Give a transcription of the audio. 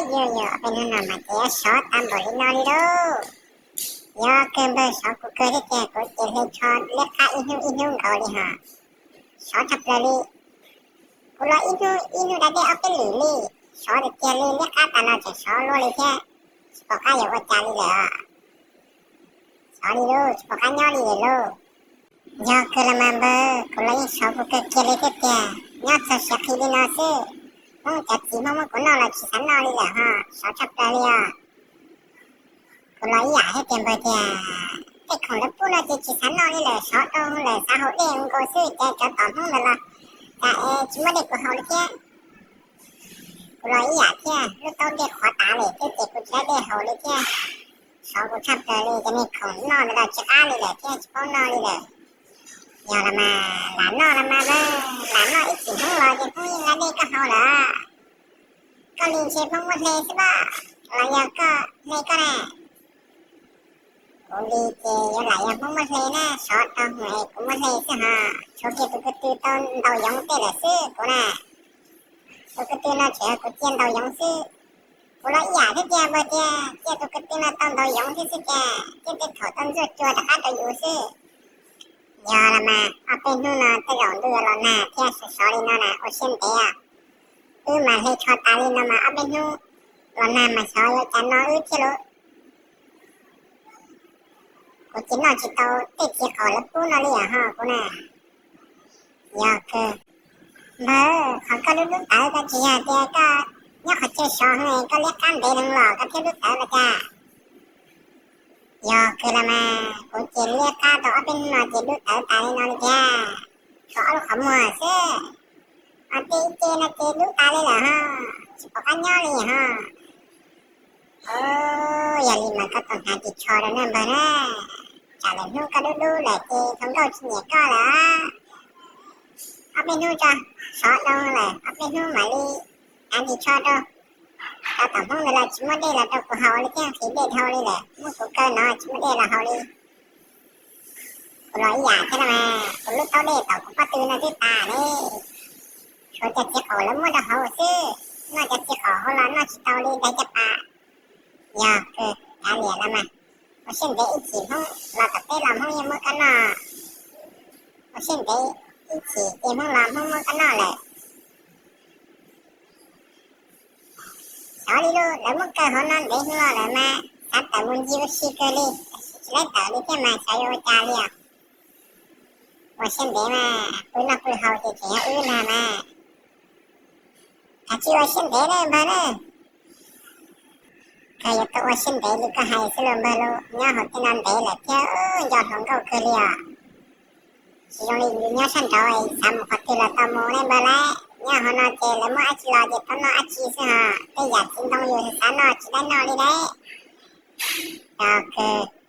Yog yog ob peb hnub no mas ces sov tag npaum li no li lauj. Yog kawg npawg, sov kuv kawg thiab tiag, kuv ces hle tsho liab qab ib hnub ib hnub nkaus li hos. Sov tshaj plaws li. Kuv los ib hnub ib hnub da dej ob peb lwm li, sov tiag tiag li, liab qab tas no tseem sov luaj li thiab. Tsis pom qab yuav ua cas li lawm. Sov li lauj, tsis pom qab nyob li lawm lauj. Yog kawg los mas npawg, kuv los yeej sov kuv kawg kiag li thiab tiag, nyob txog siav qhi li no xwb, Hmoob cov txiv Hmoob muab kuv noj los tsis xav noj li lawm hos, sov tshaj plaws li os. Kuv los ib yam thiab tiag npawg tiag, tej khoom lawv pub no ces tsis xav noj li lawm, sov rau lawm xav haus dej nkaus xwb ces cov tom Hmoob ntawd los cas es tsis muaj dej kuv haus li thiab. Kuv los ib yam thiab, lub taub dej qhuav tas li thiab ces kuv tsis muaj dej haus li thiab. Sov kuv tshaj plaws li, cov niag khoom noj ntawd los tsis qab li lawm thiab tsis paub noj li lawm. Yog los mas lam noj los mas npawg, lam noj ib chim Hmoob los ces Hmoob yeej la dej koj haus lawm. Koj li ntshe Hmoob muab hle xwb pob, los yog koj hle koj na? Kuv li ces yuav lam yog Hmoob muab hle na, sov rau hwm es kuv muab hle xwb hos, tshuav kiag tus ko tw tau ntaus yoov tej lawm xwb kuv na. Tus ko tw no tseem yog kuv cia ntaus yoov xwb. Kuv los ib yam thiab tiag npawg tiag, cia tus ko tw no tau ntaus yoov thiab xwb tiag, thiab tej thaum tau ntxuaj cua rov qab rau yus xwb. Yog los mas ob peb hnub no tej zaum ntuj yuav los nag thiab, sov sov li no na ua siab ntev. Wb mas hle tsho tas li no mas ob peb hnub los nag mas xyov yuav cas no wb thiab lauj. Kuv ces noj tsis tau tej txiv qaum lawv pub no li os hos kuv na. Yog kawg. Npawg, qhov koj dub dub tawv ko tsis yog tias koj nyob qhov chaw sov heev koj liab qab ntev heev los koj thiaj dub tawv los cas? Yog kawg los mas kuv ces liab qab tau ob peb hnub no ces dub tawv tas li no li tiag, tshuav ob lub qhov muag xwb. Ho tej ib ce no ces dub tas li lawm hos, tsis pom qab nyob li hos. Yog li mas koj tau hnav ris tsho rau nej npawg na, tsam lwm hnub koj dub dub lawm ces hluas nkauj tsis nyiam koj lawm. Ob peb hnub tso, sov dhau lawm ob peb hnub mam li hnav ris tsho rau. Cov tom Hmoob ntawd los tsis muaj dej los rau kuv haus li thiab, nqhis dej dhau li lawm, muab kuv kaw no tsis muaj dej los haus li. Kuv los ib yam thiab no mas, kuv lub taub dej tom kuv pob tw no twb tas li. Tshuav cov txiv qaum lawv muab rau hauv xwb, noj cov txiv qaum hauv los noj tsis tau li daig caj pas. Yog kawg, kav liam los mas, ua siab ntev ib chim Hmoob los tom teb los Hmoob yeej muab koj noj. Ua siab ntev ib chim ces Hmoob los Hmoob muab koj noj lawm. Xyov li lauj, lawv muab kaw hauv no ntev hlo lawm mas xav tawm mus ncig ua si kawg li, tsis laib tawm li thiab mas xyov yuav ua cas li os. Ua siab ntev mas pw noj pw haus ces tseem yog wb ntag mas. Kav tsij ua siab ntev nawb npawg nawb. Kawg yuav tau ua siab ntev li koj hais xwb lauj npawg lauj, nyob hauv tej no ntev lawm thiab nco hluas nkauj kawg li os. Tsis zoo li yus nyob sab nraud xav mus qhov twg los tau mus ne npawg lauj, nyob hauv no ces lawv muab dab tsi los ces tau noj dab tsi xwb hos, tej yam txiv ntoo yus xav noj tsis laib noj li lauj. Yog kawg.